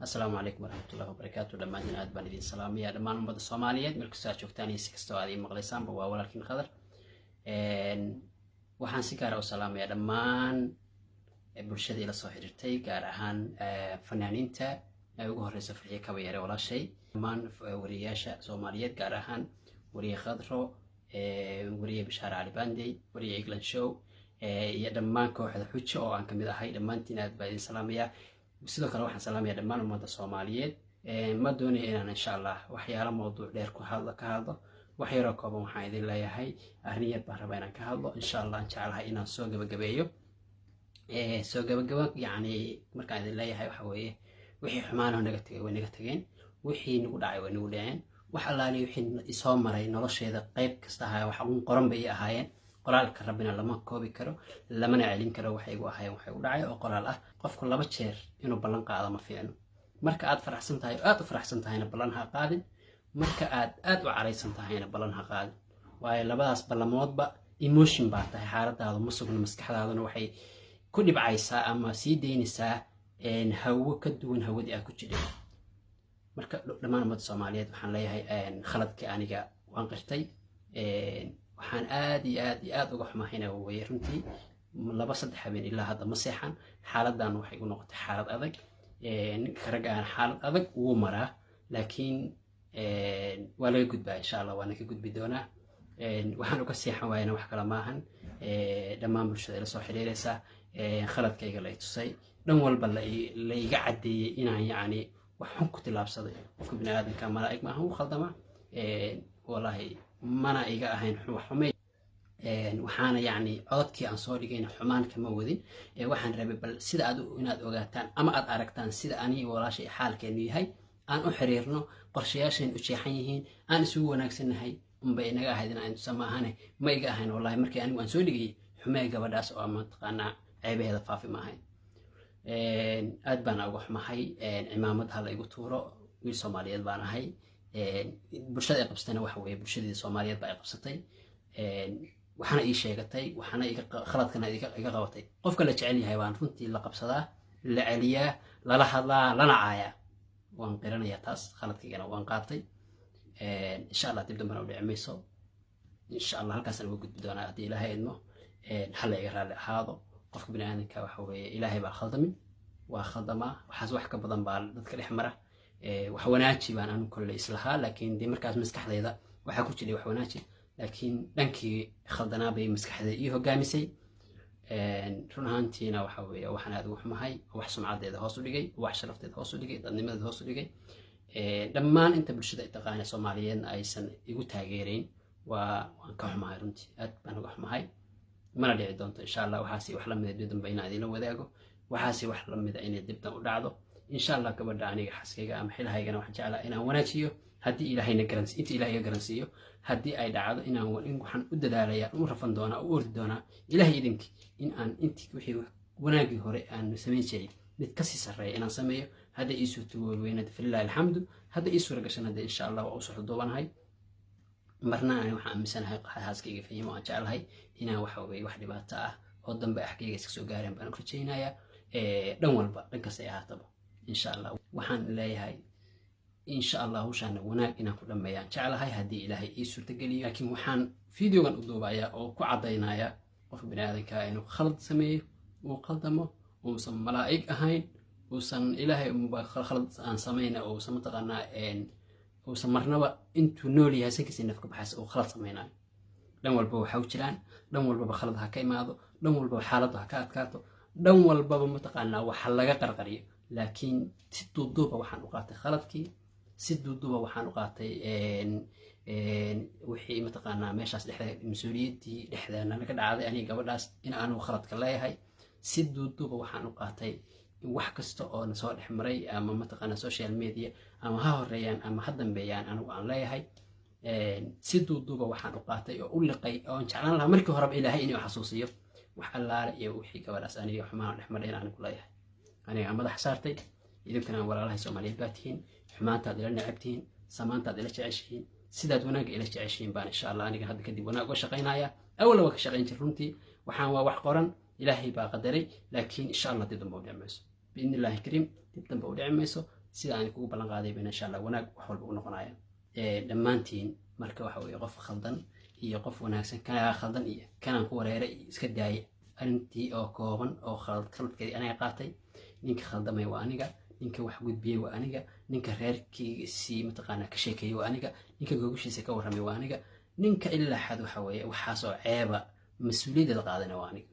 Assalaamu calaykum waraxmatullahi wabarakaatu. Dhammaantiin aad baan idin salaamaya, dhammaan ummadda Soomaaliyeed meel kastoo aad joogtaan iyo si kastoo aad ii maqlaysaanba. Waa walaalkiin Khadar. Waxaan si gaara u salaamayaa dhammaan bulshada ila soo xiriirtay, gaar ahaan fanaaniinta ay ugu horeyso Farxiyo Kabayare walaashay, dhammaan wariyayaasha Soomaaliyeed, gaar ahaan wariye Khadro, wariye Bashaar Cali Bandey, wariye England Show iyo dhammaan kooxda Xujo oo aan kamid ahay. Dhammaantiin aad baa idin salaamayaa. Sidoo kale waxaan salaamayaa dhammaan ummadda Soomaaliyeed. Ma doonayo inaan, insha Allah, waxyaalo mawduuc dheer ku hadlo ka hadlo. Wax yaroo kooban waxaan idin leeyahay, arrin yar baan rabaa inaan ka hadlo, insha Allah. Aan jeclahay inaan soo gabagabeeyo. Soo gabagabo yacni markaan idin leeyahay, waxa weeye wixii xumaanaho naga tegay way naga tegeen, wixii nagu dhacay way nagu dhaceen. Wax allaali wixii isoo maray nolosheeda qayb kasta ahaa wax uun qoran bay ii ahaayeen. Qoraalka Rabbina lama koobi karo, lamana celin karo. Waxay igu ahaayeen waxay u dhacay oo qoraal ah. Qofku laba jeer inuu ballan qaado ma fiicno. Marka aad faraxsan tahay oo aad u faraxsan tahayna ballan ha qaadin, marka aad aad u caraysan tahayna ballan ha qaadin, waayo labadaas ballamoodba emotion baa tahay, xaaladaadu ma sugno, maskaxdaaduna waxay ku dhibcaysaa ama sii daynaysaa hawo ka duwan hawadii aad ku jidhay. Marka dhammaan ummadda Soomaaliyeed waxaan leeyahay, khaladkii aniga waan qirtay. Waxaan aad iyo aad iyo aad uga xumahayna weye runtii 2-3 habeen ilaa hadda ma seexan. Xaaladan waxay igu noqotay xaalad adag. Ninka raggaan xaalad adag wuu maraa, laakiin waa laga gudbaa, insha Allah, waana ka gudbi doonaa. Waxaan uga seexan waayana wax kale maahan, dhammaan bulshada ila soo xiriiraysa, khaladkayga la i tusay, dhan walba la iga caddeeyey inaan yacni wax xun ku tillaabsaday. Qofka bini aadamka malaa'ig maaha, wuu khaldamaa. Wallahi mana iga ahayn wax xumay. Waxaana yacni codadkii aan soo dhigayna xumaan kama wadin. Waxaan rabay bal sida aad inaad ogaataan ama aad aragtaan sida aniga walaashay xaalkeenu yahay, aan u xiriirno, qorshayaasheen u jeexan yihiin, aan isugu wanaagsannahay unbay inaga ahayd in aan tusa maahane. Ma iga ahayn wallahi markii anigu aan soo dhigayay xumee gabadhaas oo mataqaanaa ceebaheeda faafi ma ahayn. Aad baan uga xumahay. Cimaamad ha la igu tuuro, wiil Soomaaliyeed baan ahay. Bulshada ay qabsatayna waxa weeye bulshadii Soomaaliyeed baa ay qabsatay, waxaana ii sheegatay, waxaana khaladkana iga qabatay. Qofka la jecel yahay baan runtii la qabsadaa, la celiyaa, lala hadlaa, lana caayaa. Waan qiranayaa taas, khaladkaygana waan qaatay. Insha Allah dib dambena u dhici mayso, insha Allah. Halkaasaan uga gudbi doonaa haddii Ilaahay idmo. Hala iga raalli ahaado. Qofka bini aadamka waxa weeye Ilaahay baa khaldamin, waa khaldamaa. Waxaas wax ka badan baa dadka dhex mara. Wax wanaaji baan anu kolley islahaa, laakiin dee markaas maskaxdayda waxaa ku jiray wax wanaaji, laakiin dhankii khaldanaa bay maskaxdayda ii hogaamisay. Run ahaantiina waxa weeye waxaan aad ugu xumahay, wax sumcadeeda hoos u dhigay, wax sharafteeda hoos u dhigay, dadnimadeeda hoos u dhigay, dhammaan inta bulshada ay taqaana Soomaaliyeedna aysan igu taageerayn. Waan ka xumahay runtii, aad baan uga xumahay. Mana dhici doonto, insha Allah, waxaasi wax lamida dib dambe inaan idinla wadaago, waxaasi wax lamida inay dibdan u dhacdo, insha Allah. Gabadha aniga xaskayga ama xilhaygana waxaan jeclaa inaan wanaajiyo haddii Ilaahayna garansi inta Ilahay iga garansiiyo. Haddii ay dhacdo inaan waxaan u dadaalayaa, u rafan doonaa, u ordi doonaa, Ilahay idinki, in aan intii wixii wanaagii hore aan samayn jiray mid kasii sarreeya inaan sameeyo. Hadda ii suurtagoobeynad, falilahi alxamdu. Hadda ii suura gashan hadda, insha Allah, waa u socdo duubanahay. Marna ani waxaan aaminsanahay xaaskayga Fahimo aan jeclahay inaan waxa weye wax dhibaato ah oo dambe axkayga iska soo gaareen baan u rajaynayaa, dhan walba, dhan kasta ay ahaataba, insha Allah. Waxaan leeyahay, insha Allah, hawshaana wanaag inaan ku dhammeeyaan jeclahay haddii Ilaahay ii suurtageliyo. Laakiin waxaan videogan u duubayaa oo ku caddaynaya qofka bini aadanka inuu khalad sameeyo, uu qaldamo, uusan malaa'ig ahayn, uusan Ilaahay khalad aan samayna, uusan mataqaanaa uusan marnaba intuu nool yahay sankiisa naf ka baxaysa uu khalad samaynayo. Dhan walba waxa u jiraan, dhan walbaba khalad ha ka imaado, dhan walbaba xaaladdu ha ka adkaato, dhan walbaba mataqaanaa waxa laga qarqariyo, laakiin si duuduuba waxaan u qaatay khaladkii, si duuduuba waxaan u qaatay wixii mataqaanaa meeshaas dhexda mas-uuliyaddii dhexdeena naga dhacday aniga gabadhaas in aanu khaladka leeyahay. Si duuduuba waxaan u qaatay in wax kasta oo na soo dhex maray ama mataqaanaa social media ama ha horeeyaan ama ha dambeeyaan anigu aan leeyahay. Si duuduuba waxaan u qaatay oo u liqay oon jeclaan lahaa markii horeba Ilaahay inuu xasuusiyo wax allaale iyo wixii gabadhaas aniga xumaan dhex maray in anigu leeyahay, aniga aan madax saartay. Idinkana walaalahay Soomaaliyeed baa tihiin, xumaantaad ila necab tihiin, samaantaad ila jeceshihiin, sidaad wanaagga ila jeceshihiin baan insha Allah aniga hadda kadib wanaag uga shaqaynaya. Awalna waa ka shaqayn jir runtii. Waxaan waa wax qoran, Ilaahay baa qadaray, laakiin insha Allah dib dambe u dhici mayso, biidni Illaahi kariim, dib dambe u dhici mayso. Sida aan kugu ballan qaadayba, insha Allah wanaag wax walba u noqonaya dhammaantiin. Marka waxa weeye, qof khaldan iyo qof wanaagsan, kanaa khaldan iyo kanaan ku wareeray iyo iska daaya. Arrintii oo kooban oo khaladkeedii aniga qaatay. Ninka khaldamay waa aniga, ninka wax gudbiyey waa aniga, ninka reerkiisii mataqaanaa ka sheekeeyey waa aniga, ninka gogashiisa ka warramay waa aniga, ninka ilaa xad waxa weeye waxaasoo ceeba mas-uuliyaddeeda qaadana waa aniga.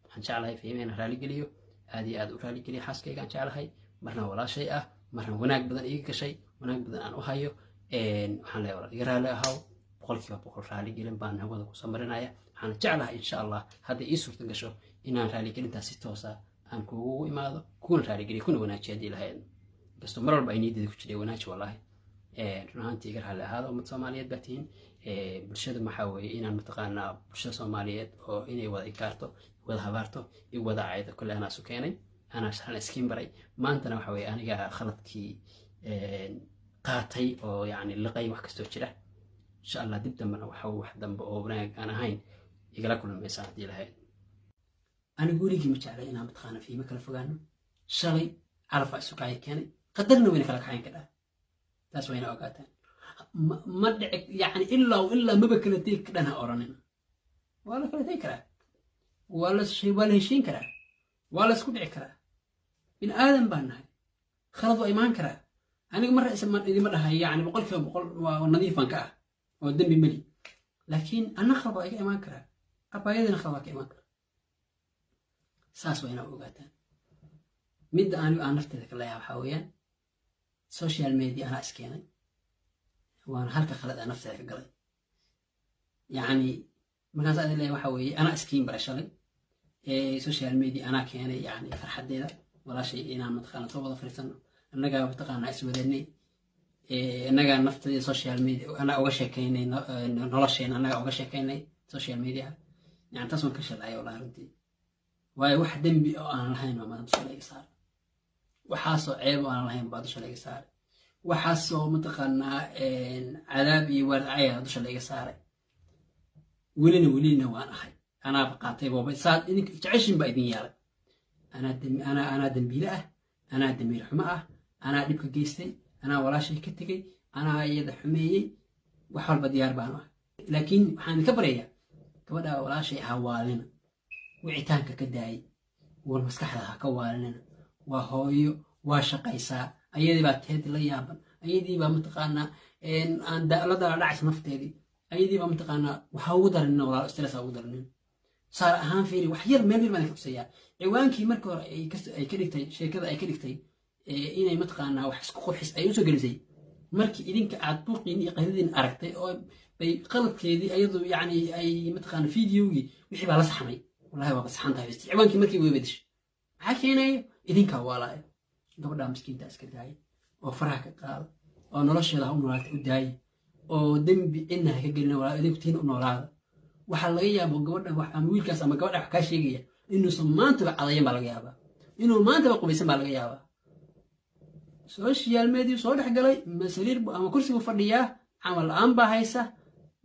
Waxaan jeclahay Fahima inaan raaligeliyo, aad iyo aad u raaligeliyo. Xaaskayga aan jeclahay, marna walaashay ah, marna wanaag badan iiga gashay, wanaag badan aan u hayo. Waxaan leeyahay, walaal, iga raali ahaw. 100% raaligelin baan hawada ku samarinaya. Waxaan jeclahay, insha Allah, hadday ii suurta gasho, inaan raaligelintaas si toosa aan kugu imaado, kuna raaligeliyo, kuna wanaajiyo haddii lahayd. Inkastoo mar walba ay niyadeeda ku jiray wanaaji. Wallahi, run ahaantii iga raalli ahaada. Ummad Soomaaliyeed baa tihiin. Bulshada maxaa weeye inaan mataqaanaa bulshada Soomaaliyeed oo inay wada ikaarto, wada habaarto, i wada caydo, kole anaa isu keenay, anaa shalan iskiin baray. Maantana waxa weeye aniga khaladkii qaatay oo yacni liqay wax kastoo jira. Insha Allah dib dambena waxa wax dambe oo wanaag aan ahayn igala kulmaysaan haddii lahayd. Anigu weligii ma jeclay inaan mataqaana Fiimo kala fogaano. Shalay carafa isu kacay keenay, qadarna wayna kala kaxayn kadhaa. Taas wayna ogaataan. Ma dhici yani ilaa ilaa maba kala tegi kadhan ha odhanina. Waa la kala tegi karaa, waa la heshiin karaa, waa la isku dhici karaa. Bini aadan baan nahay, khalad waa imaan karaa. Aniga marra idima dhahay yani 100% waa nadiif baan ka ah oo dembi meli, laakiin anna khalad waa iga imaan karaa, abaayadina khalad waa ka imaan karaa. Saas waa inaa ogaataan. Midda anigu aan nafteeda ka leeyahay waxaa weeyaan, social media anaa iskeenay, waana halka khalad aan nafteeda ka galay. Yacni markaas adin leeyahay, waxa weeye anaa iskiin baray shalay social media, anaa keenay yani farxaddeeda walaashay inaan mataqaana soo wada fariisano. Annagaa mataqaana iswadanay, annagaa nafteeda social media anaa uga sheekaynay, nolosheena annagaa uga sheekaynay social media. Yani taas waan ka shalaya wallahi runtii, waayo wax dembi oo aan lahayn baa maanta dusha laiga saaray, waxaasoo ceeb oo aan lahayn baa dusha laiga saaray, waxaasoo mataqaanaa cadaab iyo waalcaya dusha laiga saaray. Welina welina waan ahay, anaaba qaatay booba saad idinka jeceshin baa idin yeelay. Anaa dembiile ah, anaa damiir xumo ah, anaa dhibka geystay, anaa walaashay ka tegey, anaa iyada xumeeyey. Wax walba diyaar baanu ah, laakiin waxaan idinka baryayaa, gabadha walaashay ha waalina, wicitaanka ka daayay, war maskaxda ha ka waalinina. Waa hooyo, waa shaqaysaa, ayadii baa teedi la yaaban, ayadii baa mataqaanaa aan la dala dhacaysa nafteedii, ayadii baa mataqaanaa. Waxa ugu daranina walaal, stress ha ugu daranina. Tusaale ahaan, fiiri, wax yar meel yar baan ka tusayaa. Ciwaankii markii hore ay ka dhigtay sheekada, ay ka dhigtay inay mataqaanaa wax isku qurxis ay usoo gelisay. Markii idinka aad buuqiin iyo qaydadiin aragtay oo bay qaladkeedii ayadu yacni ay mataqaana videogii wixii baa la saxmay. Wallahi waaba saxan tahay. Ciwaankii markii way bedeshay. Maxaa keenaya? Idinkaa waalaayo. Gabadhaa miskiinta iska daaya oo faraha ka qaada oo nolosheeda ha u noolaata u daaya oo dembi cidna ha ka gelina. Walaa idinku tiin u noolaada. Waxaa laga yaaba gabadha ama wiilkaas ama gabadha wax kaa sheegaya inuusan maantaba cadayan baa laga yaabaa, inuu maantaba qubaysan baa laga yaabaa. Social media soo dhex galay, masariir ama kursigu fadhiyaa, camal la-aan baa haysa.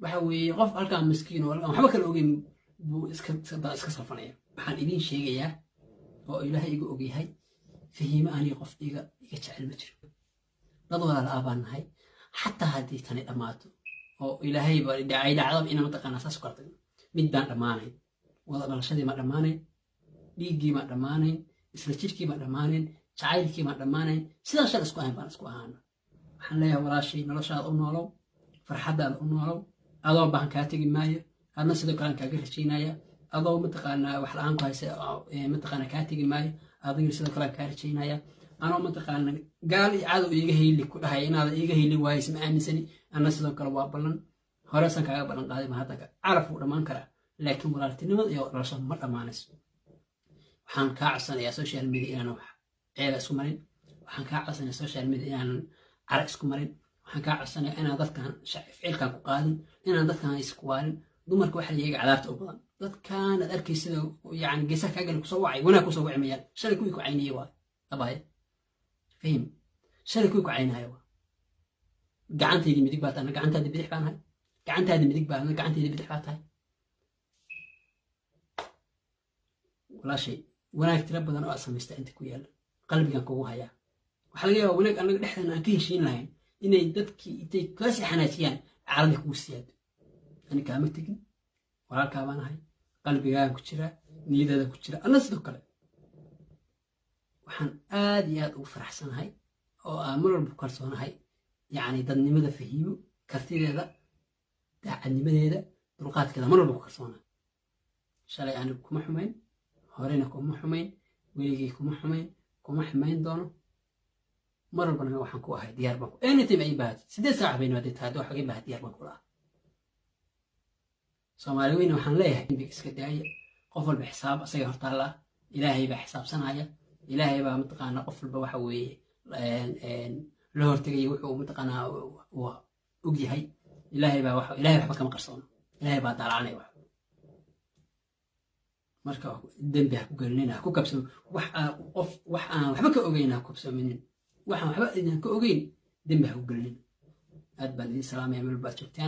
Waxa weeye qof halkaa miskiin oo aan waxba kala ogeyn buu iska salfanaya. Waxaan idiin sheegayaa oo Ilaahay iga ogyahay, Fahiime aniga qof iga jecel ma jiro. Dad walaala ah baan nahay. Xataa haddii tani dhammaato oo Ilaahayba ay dhacdaba ina mataqaanaa saas u kala tagno, mid baan dhammaanayn: wada dhalashadii ma dhammaanayn, dhiiggii ma dhammaanayn, isla jirkii ma dhammaanayn, jacaylkii ma dhammaanayn. Sidaan shal isku ahayn baan isku ahaana. Waxaan leeyahay, walaashay, noloshaada u noolow, farxaddaada u noolow. Adoo baahan kaa tegi maayo, adna sidoo kale aan kaaga rajaynaya. Adoo mataqaanaa wax la-aan ku haysa mataqaanaa kaa tegi maayo, adigna sidoo kale aan kaa rajaynaya. Anoo mataqaana gaal iyo cadow iiga hayli ku dhahay inaada iiga hayli waayis ma aaminsani. Anna sidoo kale waa ballan horesan kaaga ballan qaaday. Ma hadda calaf wuu dhammaan karaa, laakiin walaaltinimada iyo dhalashada ma dhammaanayso. Waxaan kaa codsanayaa social media inaanan wax ceeba isku marin. Waxaan kaa codsanayaa social media inaanan cara isku marin. Waxaan kaa codsanayaa inaan dadkan ficilkan ku qaadin, inaan dadkan isku waalin. Dumarka waxa la iyaga cadaabta u badan. Dadkan aad arkaysida yani geesaha kaa gali kusoo wacay, wanaag kusoo waci mayaan. Shalay kuwii ku caynayay waa abaaye fahim, shalay kuwii ku caynaayo waa. Gacantaydii midig baa tahay, gacantaadii bidix baan ahay. Gacantaadii midig baa, gacantaydii bidix baa tahay. Walaashay, wanaag tiro badan oo aad samaysta inta ku yaalla qalbigan kugu hayaa. Waxaa laga yaabaa wanaag annaga dhexdeena aan ka heshiin lahayn inay dadkii intay kaasii xanaajiyaan, caradii kugu siyaado. Ani kaama tegin, walaalkaa baan ahay, qalbigaagan ku jira, niyadaada ku jira. Anna sidoo kale waxaan aad iyo aad ugu faraxsanahay oo aan mar walba ku kalsoonahay, yacni, dadnimada Fahiimo, kartideeda, daacadnimadeeda, dulqaadkeeda mar walba ku kalsoonahay. Shalay anigu kuma xumayn, horena kuma xumayn, weligay kuma xumayn, kuma xumayn doono. Mar walbana waxaan ku ahay diyaar baan ku anytime ay baahatid. 8 saac baynu hadday tahay, hadda wax iga baahat, diyaar baan kula ah. Soomaali weyne waxaan leeyahay, dembiga iska daaya. Qof walba xisaab asaga hortaalla ah. Ilaahay baa xisaabsanaya, Ilaahay baa mataqaanaa qof walba waxa weeye la hortegaya wuxuu mataqaanaa uu og yahay. Ilaahay baa wax, Ilaahay waxba kama qarsoono, Ilaahay baa daalacanaya wax. Marka dembi ha ku gelinina, ha ku kabsamo wax qof wax aan waxba ka ogeyn, ha ku kabsoominin waxaan waxba idin ka ogeyn, dembi ha ku gelinina. Aad baan idin salaamaya meel baad joogtaan.